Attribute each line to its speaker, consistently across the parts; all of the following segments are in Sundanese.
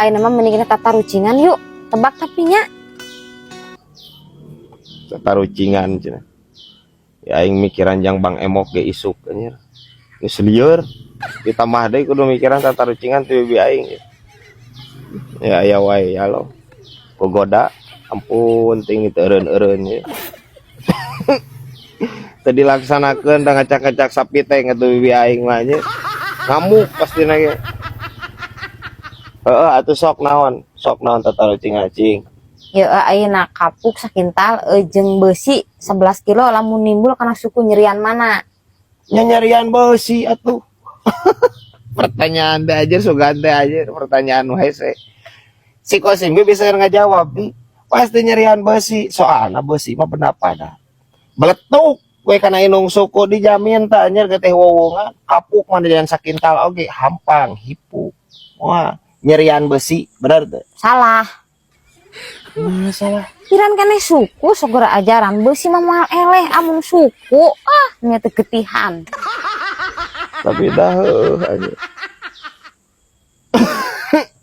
Speaker 1: Ayeuna mah mending kita tatarucingan yuk. Tebak tapi nya.
Speaker 2: Tatarucingan cenah. Ya aing mikiran jang Bang Emok ge isuk anjir. Geus lieur. Ditambah deui kudu mikiran tatarucingan ti bibi aing. Ya aya wae ya lo. Gogoda ampun ting teu eureun-eureun ya. Teu dilaksanakeun da ngacak-ngacak sapi teh ngatu bibi aing mah nya. Ngamuk pasti ge. Heeh atuh sok naon tatarucingan cing.
Speaker 1: Ya ayeuna kapuk sakintal jeung besi 11 kilo lamun nimbul kana suku nyerian mana?
Speaker 2: Nya nyerian besi atuh. Pertanyaan teh aja sugan teh aja pertanyaan nu hese. Si Kosim ge bisa ngajawab bi. Pasti nyerian besi, soalna besi mah benda padat. Beletuk we kana indung suku dijamin tah anjir geteh wowongan, kapuk mah jalan sakintal oge hampang hipu. Wah, nyerian besi bener teh.
Speaker 1: Salah.
Speaker 2: Masalah.
Speaker 1: Piran keneh suku segera ajaran besi mah moal eleh amun suku ah nya teu getihan.
Speaker 2: Tapi dah heueuh anjing.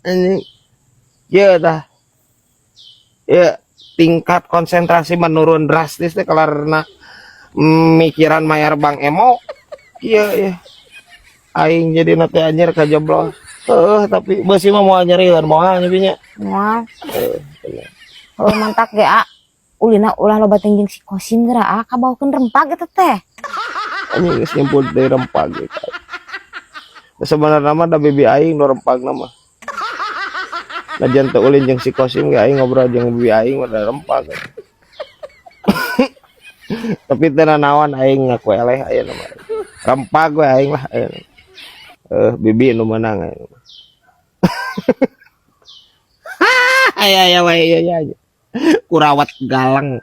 Speaker 2: Anjing. Ya dah. Ya tingkat konsentrasi menurun drastis teh karena mikiran mayar Bang Emo. Iya ya. Aing jadi nate anjir kajeblos. Heuh, tapi beusi mah moal nyerieun moal nya.
Speaker 1: Moal.
Speaker 2: Heuh, bener.
Speaker 1: Kalau mantak ge a ulina ulah loba teh jeung si Kosim geura a kabawakeun rempag eta teh.
Speaker 2: Anjing geus nyebut deui rempag gitu. Sebenarnya mah da bibi aing nu rempag mah. Najan teu ulin jeung si Kosim ge aing ngobrol jeung bibi aing mah da rempag. Tapi teu nanaon aing ngaku eleh ayeuna mah. Rempag we aing lah ayeuna. Eh bibi nu meunang aing. Aya aya wae ieu nya. Kurawat galang.